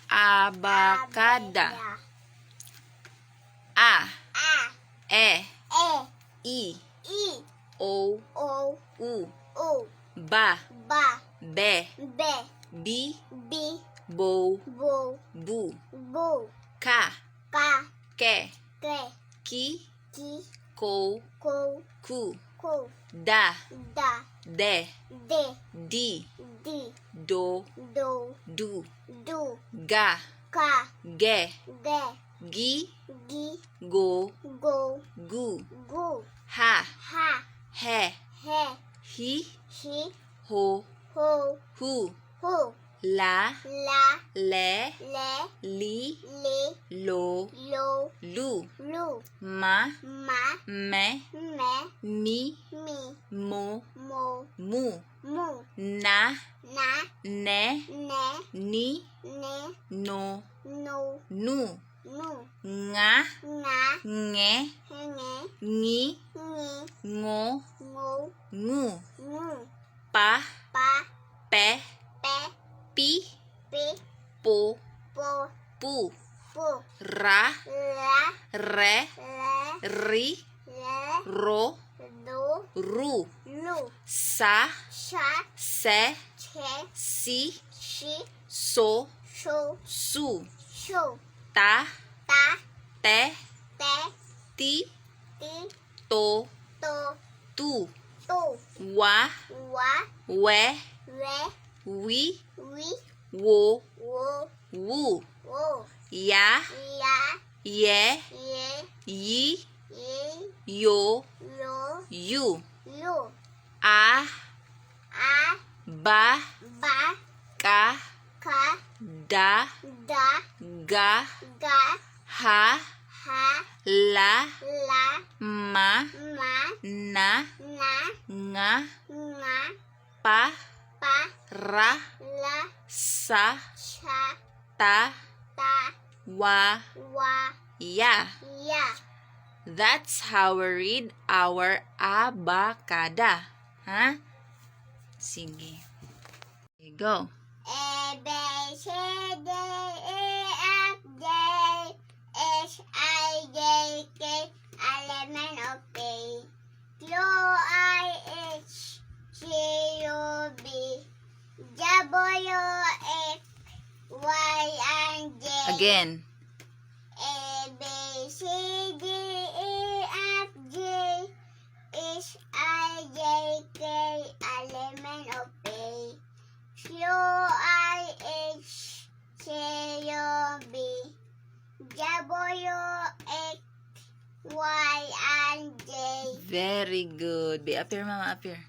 Abakada. A. A. E. E. I. I. O. O. U. U. Ba. Ba. Be. B. Bi. B. Bo. Bo. Bu. Bu. Ka. Ka. Ke. Ke. Ki. Ki. Ko. Ko. Ku. Ku. Da. Da. De. De. Di. Di. Do. Do. Du. Du. Ga. Ka. Ge. Ge. Gi. Gi. Go. Go. Gu. Gu. Ha. Ha. He. He. Hi. Hi. Ho. Ho. Hu. Hu. La. La. Le. Le. Li. Li. Lo. Lo. Lu. Lu. Ma. Ma. Me. Me. Mi. Mi. Mo. Mo. Mu. Mu. Na. Na. Ne. Ne. Ni. Ne. No. No. Nu. Nu. Nga. Nga. Nge. Nge. Ngi. Ngi. Ngo. Ngo. Ngu. Ngu. Pa. Pa. Pe. Pe. Pi. Pi. Po. Po. Pu. Pu. Ra. La. Re. Le. Ri. Le. Ro. Do. Ru. Lu. Sa. Sa. Se. Che. Si. Si. So. Su. Su. Su. Ta. Ta. Te. Te. Ti. Ti. To. To. Tu. Tu. Wa. Wa. We. We. Wi. Wi. Wo. Wo. Wu. Wo. Ya. Ya. Ye. Ye. Yi. Yi. Yo. Yo. Yu. Yu. A. A. Ba. Ba. Ka. Ka. Da. Da. Ga. Ga. Ha. Ha. La. La. Ma. Ma. Na. Na. Nga. Nga. Pa. Pa. Ra. La. Sa. Sa. Ta. Ta. Wa. Wa. Ya. Ya. That's how we read our abakada. Ha? Sige. Here you go. A B C D E F G H I J K L M N O P Q R S T U V W X Y and Z. Again. A B C D E F G H I J K L M N O P Q R S T U V W X Y and Z. Very good. Be up here, Mama, up here.